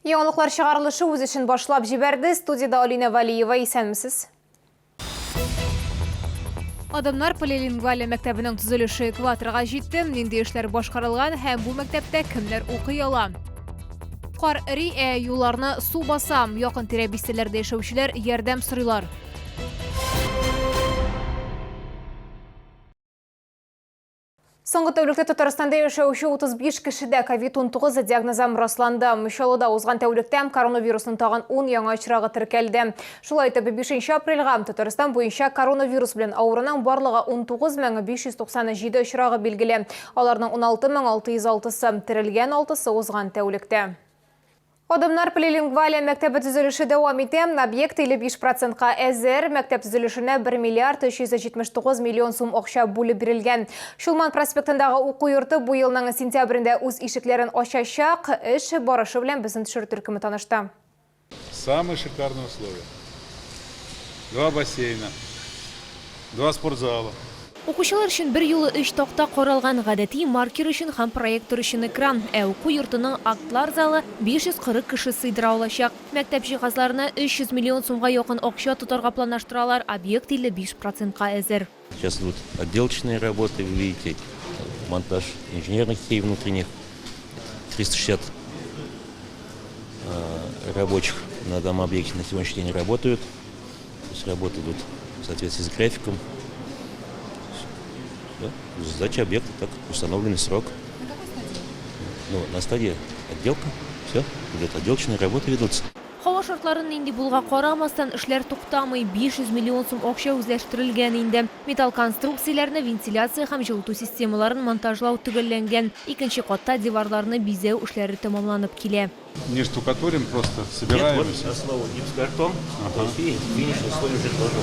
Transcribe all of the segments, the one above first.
Яңалыклар чыгарылышы үз эшен башлап җибәрде. Студиядә Алинә Вәлиева, исәнмесез. Адымнар полилингваль мәктәбенең төзелеше экваторга җитте. Нинди эшләр башкарылган һәм бу мәктәптә кемнәр укый ала? Кар эри, ә юлларны су баса. Якын-тирә бистәләрдә яшәүчеләр ярдәм сорыйлар. Соңгы тәүлектә Татарстанда яшәүче 35 кешедә ковид-19 диагнозы расланды. Чаллыда узган тәүлектә коронавирусның тагын 10 яңа очрагы теркәлде. Шулай итеп, 5 апрельгә Татарстан буенча коронавирус белән авыруның барлыгы 19597 очрагы билгеле. Аларның 16606-сы терелгән, 6-сы узган тәүлектә. Адымнар полилингвалия мәктәбе төзелеше дәвам итә. Объект 55 процентка әзер. Мәктәп төзелешенә 1 миллиард 379 миллион сум акча бүлеп бирелгән. Чулман проспектындагы уку йорты бу елның сентябрендә үз ишекләрен ачачак. Эш барышы белән безнең төшерү төркеме танышты. Самые шикарные условия. Два бассейна, два спортзала. Укучылар өчен берьюлы өч такта каралган, гадәти маркер өчен һәм проектор өчен экран. Ә уку йортының актлар залы 540 кеше сыйдыра алачак. Мәктәп җиһазларына 300 миллион сумга якын акча тотарга планлаштыралар, объект 55 процентка әзер. Сейчас идут отделочные работы, вы видите, монтаж инженерных сетей внутренних, 360 рабочих на данном объекте на сегодняшний день работают. То есть работы идут в соответствии с графиком. Да, сдача объекта так, установленный срок. На какой стадии? Ну, на стадии отделка. Все, идет отделочные работы ведутся. Һава шартлары нинди булуга карамастан, эшләр туктамый. 500 миллион сум акча үзләштерелгән инде. Металл конструкцияләрне, вентиляция һәм җылыту системаларын монтажлау төгәлләнгән. Икенче катта диварларны бизәү эшләре тәмамланып килә. Не штукатурим, просто собираем. Нет, вот основу гипсокартон, то есть и финишный слой уже тоже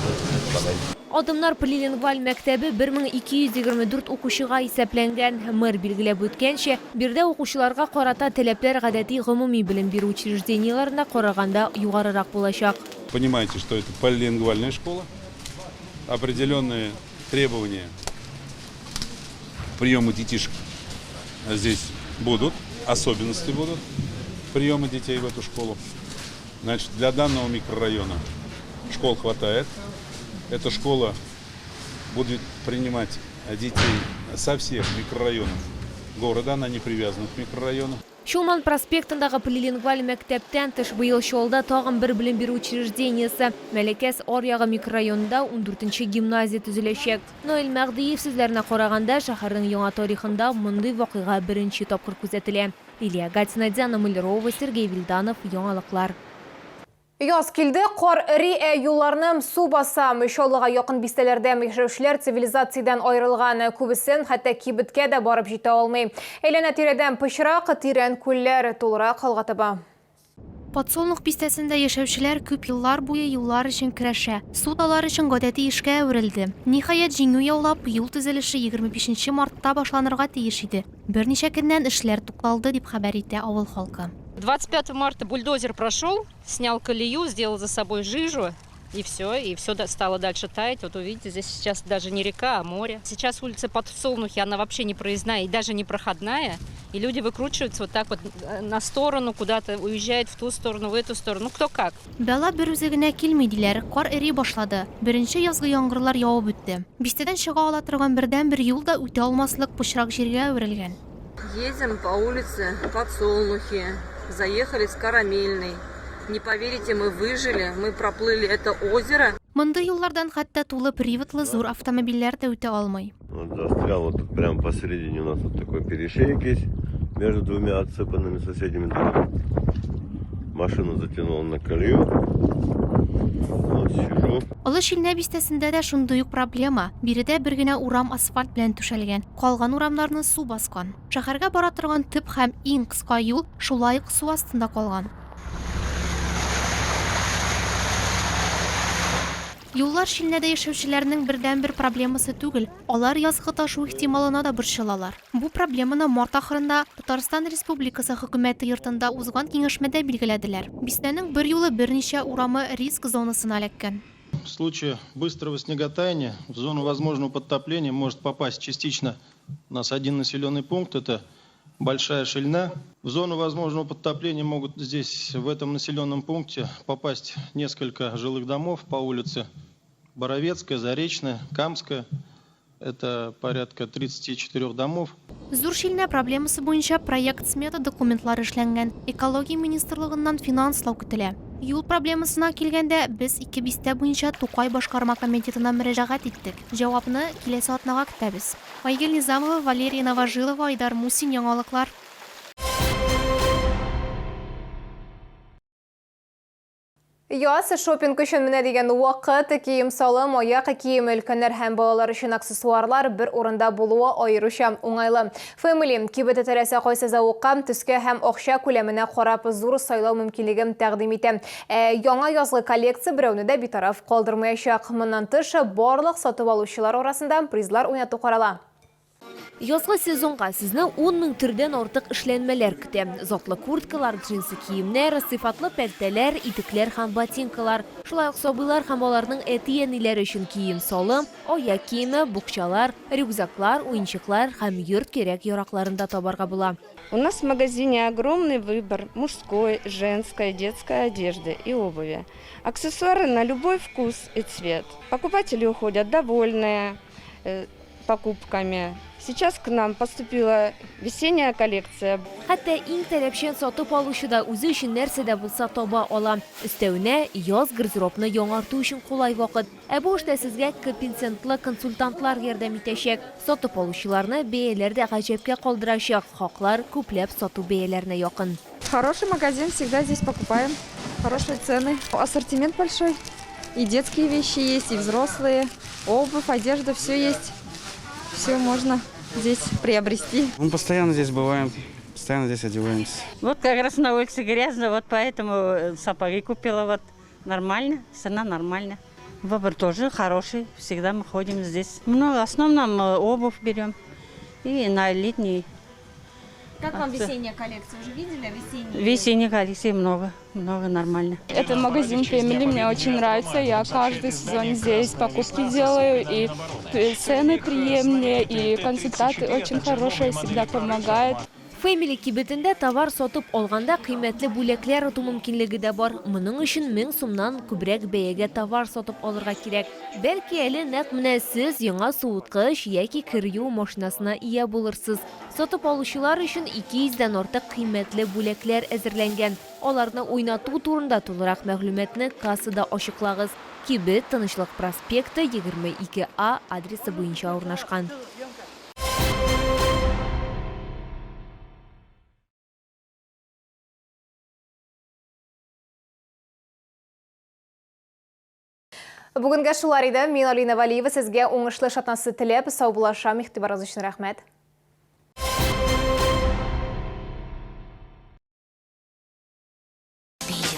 подкладаем. Адымнар полилингваль мәктәбе 1224 укучыга исәпләнгән. Мэр билгеләп үткәнчә, биредә укучыларга карата таләпләр гадәти гомуми белем бирү учреждениеләренә караганда югарырак булачак. Понимаете, что это полилингвальная школа, определенные требования к приему детишек здесь будут, особенности будут приема детей в эту школу. Значит, для данного микрорайона школ хватает. Эта школа будет принимать детей со всех микрорайонов города, она не привязана к микрорайону. Чулман проспектындагы полилингваль мәктәптән тыш быел Чаллыда тагын бер белем бирү учреждениесе, Мәләкәс аръягы микрорайонында ундүртенче гимназия төзеләчәк. Наил Мәһдиев сүзләренә караганда, шәһәрнең яңа тарихында мондый вакыйга беренче тапкыр күзәтелә. Лилия Гатина, Диана Малярова, Сергей Вильданов, Яңалыклар. Яз килде, кар эри, ә юлларны су баса. Чаллыга якын бистәләрдә яшәүчеләр цивилизациядән аерылган. Күбесе хәтта кибеткә дә барып җитә алмый. Әйләнә-тирәдән пычрак, тирән күлләр тулырак алга таба. Подсолнух бистәсендә яшәүчеләр күп еллар буе юллар өчен көрәшә. Суд алар өчен гадәти эшкә әверелде. Ниһаять, җиңү яулап, юл төзелеше 25 нче мартта башланырга тиеш иде. Берничә көннән эшләр тукталды, дип хәбәр итә авыл халкы. 25 марта бульдозер прошел, снял колею, сделал за собой жижу, и все, и все стало дальше таять. Вот увидите, здесь сейчас даже не река, а море. Сейчас улица Подсолнухи, она вообще не проездная и даже не проходная. И люди выкручиваются вот так вот э, на сторону, куда-то уезжают в ту сторону, в эту сторону, ну кто как. Бәла бер үзе генә килми, диләр. Кар эри башлады. Беренче язгы яңгырлар явып үтте. Бистәдән чыга ала торган бердәнбер юл да үтә алмаслык пычрак җиргә әверелгән. Едем по улице Подсолнухи, заехали с Карамельной. Не поверите, мы выжили, мы проплыли это озеро. Мондый юллардан хәтта тулы приводлы зур автомобильләр дә үтә алмый. Вот застрял вот тут прямо посередине у нас вот такой перешеек есть между двумя отсыпанными соседними домами. Машину затянуло на колею. Вот сижу. Олы Шилнә бистәсендә дә шундый ук проблема. Биредә бер генә урам асфальт белән түшәлгән. Калган урамнарны су баскан. Шәһәргә бара торган төп һәм иң кыска юл шулай ук су астында калган. Юллар Шилнәдә яшәүчеләрнең бердәнбер проблемасы түгел, алар язгы ташу ихтималына да борчылалар. Бу проблеманы март ахырында Татарстан Республикасы Хөкүмәте йортында узган киңәшмәдә билгеләделәр. Бистәнең берьюлы берничә урамы риск зонасына эләккән. В случае быстрого снеготаяния в зону возможного подтопления может попасть частично у нас один населенный пункт, это Большая Шильна. В зону возможного подтопления могут здесь, в этом населенном пункте, попасть несколько жилых домов по улице Боровецкая, Заречная, Камская. Это порядка 34 домов. Зур Шилнә проблемасы буенча проект-смета документлары эшләнгән, Экология министрлыгыннан финанслау көтелә. Юл проблемасына килгәндә, без ике бистә буенча Тукай башкарма комитетына мөрәҗәгать иттек. Җавапны киләсе атнага көтәбез. Айгөл Низамова, Валерия Новожилова, Айдар Мусин, Яңалыклар. Яз шопинг өчен менә дигән вакыт, кием-салым, аяк киеме, өлкәннәр һәм балалар өчен аксессуарлар бер урында булуы аеруча уңайлы. Family кибете теләсә кайсы зәвыкка, төскә һәм акча күләменә карап зур сайлау мөмкинлеген тәкъдим итә. Ә яңа язгы коллекция берәүне дә битараф калдырмаячак. Моннан тыш, барлык сатып алучылар арасында призлар уйнату карала. Язгы сезонга сезне 10 мең төрдән артык эшләнмәләр көтә. Затлы курткалар, джинсы киемнәр, сыйфатлы пәлтәләр, итекләр һәм ботинкалар. Шулай ук сабыйлар һәм аларның әти-әниләре өчен кием-салым, аяк киеме, букчалар, рюкзаклар, уенчыклар һәм йорт кирәк-яракларын да табарга була. У нас в магазине огромный выбор мужской, женской, детской одежды и обуви. Аксессуары на любой вкус и цвет. Покупатели уходят довольные покупками. Сейчас к нам поступила весенняя коллекция. Хәтта иң таләпчән сатып алучы да үзе өчен нәрсә дә булса таба ала. Өстәвенә, яз гардеробны яңарту өчен кулай вакыт. Ә бу эштә сезгә компетентлы консультантлар ярдәм итәчәк. Сатып алучыларны бәяләр дә гаҗәпкә калдырачак, хаклар күпләп сату бәяләренә якын. Хороший магазин, всегда здесь покупаем. Хорошие цены. Ассортимент большой. И детские вещи есть, и взрослые. Обувь, одежда, все есть. Все можно здесь приобрести. Мы постоянно здесь бываем, постоянно здесь одеваемся. Вот как раз на улице грязно, вот поэтому сапоги купила. Вот нормально, цена нормальная. Выбор тоже хороший, всегда мы ходим здесь. Много, в основном обувь берем и на летний. Как вам весенняя коллекция? Уже видели весеннюю? Весенней коллекции много, много нормально. Это магазин Family мне очень нравится. Я каждый сезон здесь покупки делаю, и цены приемлемые, и консультанты очень хорошие, всегда помогают. Family кибетендә товар сатып алганда кыйммәтле бүләкләр оту мөмкинлеге дә бар. Моның өчен 1000 сумнан күбрәк бәягә товар сатып алырга кирәк. Бәлки әле нәкъ менә сез яңа суыткыч яки кер юу машинасына ия булырсыз. Сатып алучылар өчен 200 дән артык кыйммәтле бүләкләр әзерләнгән. Аларны уйнату турында тулырак мәгълүматны кассада ачыклагыз. Кибет Тынычлык проспекты 22А адресы буенча урнашкан. Бүгенгә шулар иде. Мин Алина Валиева сезгә уңышлы эш атнасы теләп, саубуллашам. Игътибарыгыз өчен рәхмәт.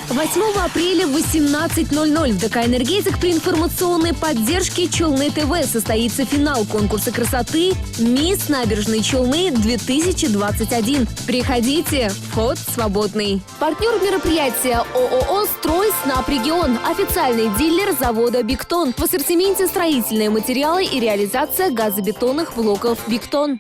8 апреля в 18:00 в ДК «Энергетик» при информационной поддержке Челны ТВ состоится финал конкурса красоты «Мисс Набережные Челны 2021». Приходите, вход свободный. Партнер мероприятия ООО «Строй Снабрегион», официальный дилер завода «Биктон». В ассортименте строительные материалы и реализация газобетонных блоков «Биктон».